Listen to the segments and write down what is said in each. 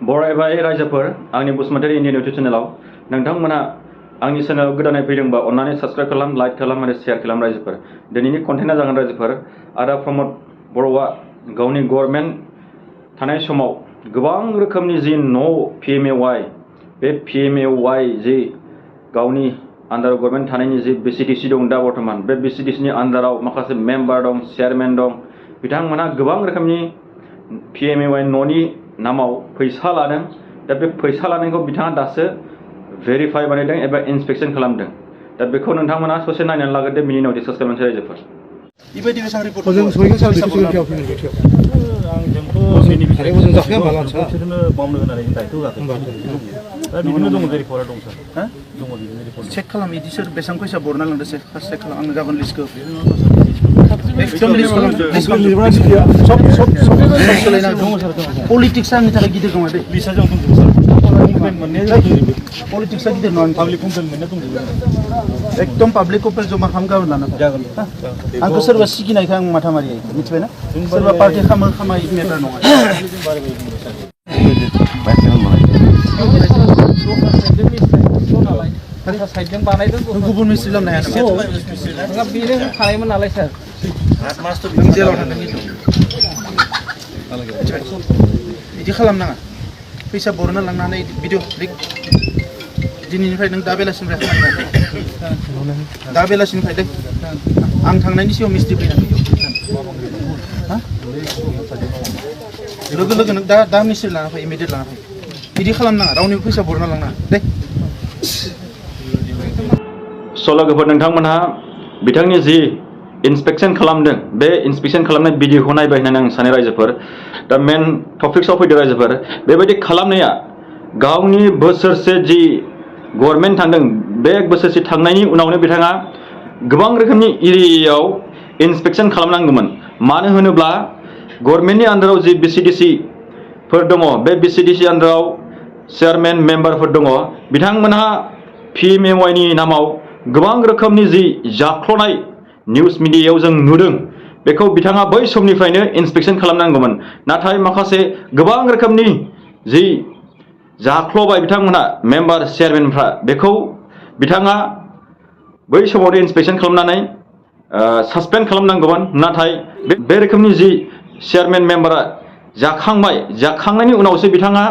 बरायबाय रायजोफोर आंनि Basumatary Indian YouTube चेनेलाव नोंथांमोना आंनि चेनेलाव गोदानै फैदोंबा अन्नानै साबस्क्राइब खालाम, लाइक खालाम आरो शेयार खालाम रायजोफोर। दिनैनि कन्टेन्टआ जागोन रायजोफोर आदा प्रमद बर'आ गावनि गभर्नमेन्ट थानाय समाव गोबां रोखोमनि जि न' PMAY बे PMAY जि गावनि आन्डार गभर्नमेन्ट थानायनि जि BCDC दं दा बर्तमान बे BCDCनि आन्डाराव माखासे मेम्बार दं, चेयारमेन दं, बिथांमोना गोबां रोखोमनि PMAY न'नि नामाव फैसा लादों। दा बे फैसा लानायखौ बिथाङा दासो भेरिफाइ बानायदों एबा इन्सपेक्सन खालामदों। दा बेखौ नोंथांमोना ससे नायनानै लाग्रोदो, बिनि उनाव डिसकास खालामनोसै रायजोफोर। बेबायदि बेसां रिपर्ट जों सयजों साल बेखौ फैगोन आंजोंथ' बेनिफ्राय जों जाखाया बाला सार बिसोरनो मावनो होनानै दायथ' होआखै। दा बिदिनो दङ जे रिपर्टआ दं सार। हा दङ बिदिनो रिपर्ट। चेक खालाम इदि सोर बेसां फैसा बरना लांदो चेक खालाम आंनो गाबोन लिस्टखौ एकदम लिस्ट खालाम सब सोलायना दङ सार दङ। पलिटिक्सआ आंनि थाखाय गिदिर नङा दे। लिस्टआ जों दंजोबो सार। कमप्लेन मोननाया पलिटिक्सआ गिदिर नङा। पाब्लिक कमप्लेन मोननाया दंजोबो। एकदम पाब्लिक कमप्लेन जमा खालाम गाबोन लाना जागोन। आंखौ सोरबा सिगिनायखौ आं माथा मारि मिथिबायना सोरबा पार्टि खामाय मेटार नङा। साइडजों बानायदों गुबुन मिस्ट्रि लामनो हाया नङा बेनो खानायमोन नालाय सार। नों जेलाव थांदों बिदि खालामनाङा। फैसा बरना लांनानै भिडिअ क्लिक दिनैनिफ्राय नों दा बेलासिनिफ्राय दा बेलासिनिफ्राय दे आं थांनायनि सिगां मिस्ट्रि फैनानै लोगो लोगो नों दा मिस्ट्रि लाना फै, इमिडियेट लाना फै। बिदि खालामनाङा, रावनिबो फैसा बरना लांनाङा दे। लोगोफोर नोंथांमोनहा बिथांनि जि इन्सपेक्सन खालामदों बे इन्सपेक्सन खालामनाय भिडिअखौ नायबाय होननानै आं सानो रायजोफोर। दा मेन टपिक्सआव फैदो रायजोफोर। बेबायदि खालामनाया गावनि बोसोरसे जि गभर्नमेन्ट थांदों बे बोसोरसे थांनायनि उनावनो बिथाङा गोबां रोखोमनि एरियायाव इन्सपेक्सन खालामनांगौमोन। मानो होनोब्ला गभर्नमेन्टनि आन्डाराव जि BCDC फोर दङ बे BCDC आन्डाराव चेयारमेन मेम्बारफोर दङ, बिथांमोनहा PMAY नि नामाव गोबां रोखोमनि जि जाख्ल'नाय निउस मिडियायाव जों नुदों बेखौ बिथाङा बै समनिफ्रायनो इन्सपेक्सन खालामनांगौमोन। नाथाय माखासे गोबां रोखोमनि जि जाख्ल'बाय बिथांमोनहा मेम्बार चेयारमेनफ्रा बेखौ बिथाङा बै समावनो इन्सपेक्सन खालामनानै सासपेन्ड खालामनांगौमोन। नाथाय बे रोखोमनि जि चेयारमेन मेम्बारा जाखांनायनि उनावसो बिथाङा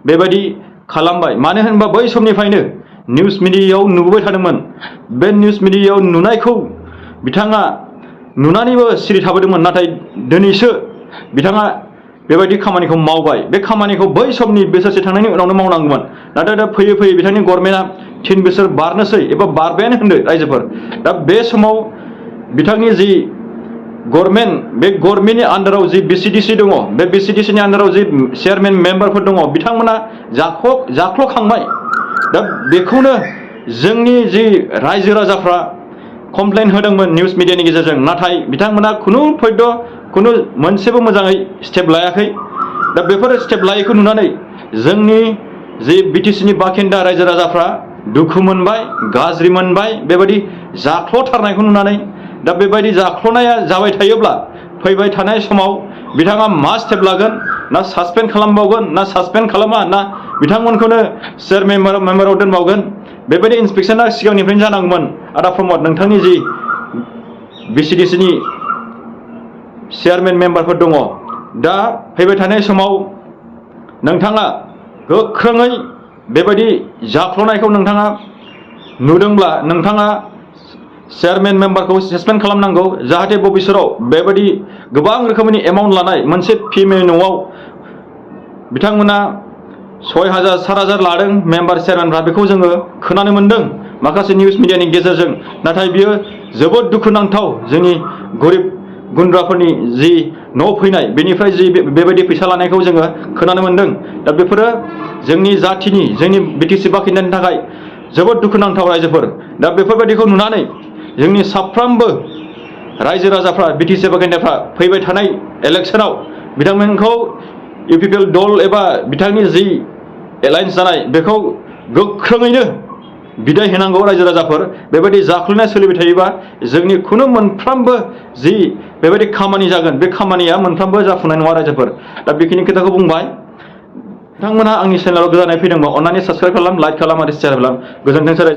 बेबायदि खालामबाय। मानो होनोबा बै समनिफ्रायनो निउस मिडियायाव नुबोबाय थादोंमोन। बे निउस मिडियायाव नुनायखौ बिथाङा नुनानैबो सिरि थाबोदोंमोन। नाथाय दिनैसो बिथाङा बेबायदि खामानिखौ मावबाय। बे खामानिखौ बै समनि बोसोरसे थांनायनि उनावनो मावनांगौमोन। नाथाय दा फैयै फैयै बिथांनि गभर्नमेन्टआ 3 बोसोर बारनोसै एबा बारबायानो होनदो रायजोफोर। दा बे समाव बिथांनि जि गभर्नमेन्ट बे गभर्नमेन्टनि आन्डाराव जि BCDC दङ बे BCDCनि आन्डाराव जि चेयारमेन मेम्बारफोर दङ बिथांमोना जाख्ल'खांबाय। दा बेखौनो जोंनि जि रायजो राजाफ्रा कमप्लेन होदोंमोन निउस मिडियानि गेजेरजों। नाथाय बिथांमोना खुनु मोनसेबो मोजाङै स्टेप लायाखै। दा बेफोर स्टेप लायैखौ नुनानै जोंनि जि BTCनि बाखिन्दा रायजो राजाफ्रा दुखु मोनबाय, गाज्रि मोनबाय बेबायदि जाख्ल'थारनायखौ नुनानै। दा बेबायदि जाख्ल'नाया जाबाय थायोब्ला फैबाय थानाय समाव बिथाङा मा स्टेप लागोन, ना सासपेन्ड खालामबावगोन, ना सासपेन्ड खालामा, ना बिथांमोनखौनो चेयारमेन मेम्बाराव दोनबावगोन। बेबायदि इन्सपेक्सना सिगांनिफ्रायनो जानांगौमोन। आदा प्रमद नोंथांनि जि BCDCनि चेयारमेन मेम्बारफोर दङ, दा फैबाय थानाय समाव नोंथाङा गोख्रोङै बेबायदि जाख्ल'नायखौ नोंथाङा नुदोंब्ला नोंथाङा चेयारमेन मेम्बारखौ सासपेन्ड खालामनांगौ। जाहाथे भबिष्यताव बेबायदि गोबां रोखोमनि एमाउन्ट लानाय मोनसे PMAY न'आव बिथांमोना 6,000 7,000 लादों मेम्बार चेयारमेनफ्रा, बेखौ जोङो खोनानो मोन्दों माखासे निउस मिडियानि गेजेरजों। नाथाय बियो जोबोद दुखुनांथाव। जोंनि गरिब गुन्द्राफोरनि जि न' फैनाय बेनिफ्राय जि बेबायदि फैसा लानायखौ जोङो खोनानो मोन्दों। दा बेफोरो जोंनि जाथिनि जोंनि BTC बाखिन्दानि थाखाय जोबोद दुखुनांथाव रायजोफोर। दा बेफोरबायदिखौ नुनानै जोंनि साफ्रोमबो रायजो राजाफ्रा BTC बाखिन्दाफ्रा फैबाय थानाय इलेक्सनाव बिथांमोनखौ UPPL दल एबा बिथांनि जि एलायन्स जानाय बेखौ गोख्रोङैनो बिदाय होनांगौ रायजो राजाफोर। बेबायदि जाख्ल'नाय सोलिबाय थायोबा जोंनि खुनु मोनफ्रोमबो जि बेबायदि खामानि जागोन बे खामानिया मोनफ्रोमबो जाफुंनाय नङा रायजोफोर। दा बेखिनि खोथाखौ बुंबाय। नोंथांमोनहा आंनि चेनेलाव गोदानै फैदोंबा अन्नानै साबस्क्राइब खालाम, लाइक खालाम आरो शेयार खालाम। गोजोन्थों सार।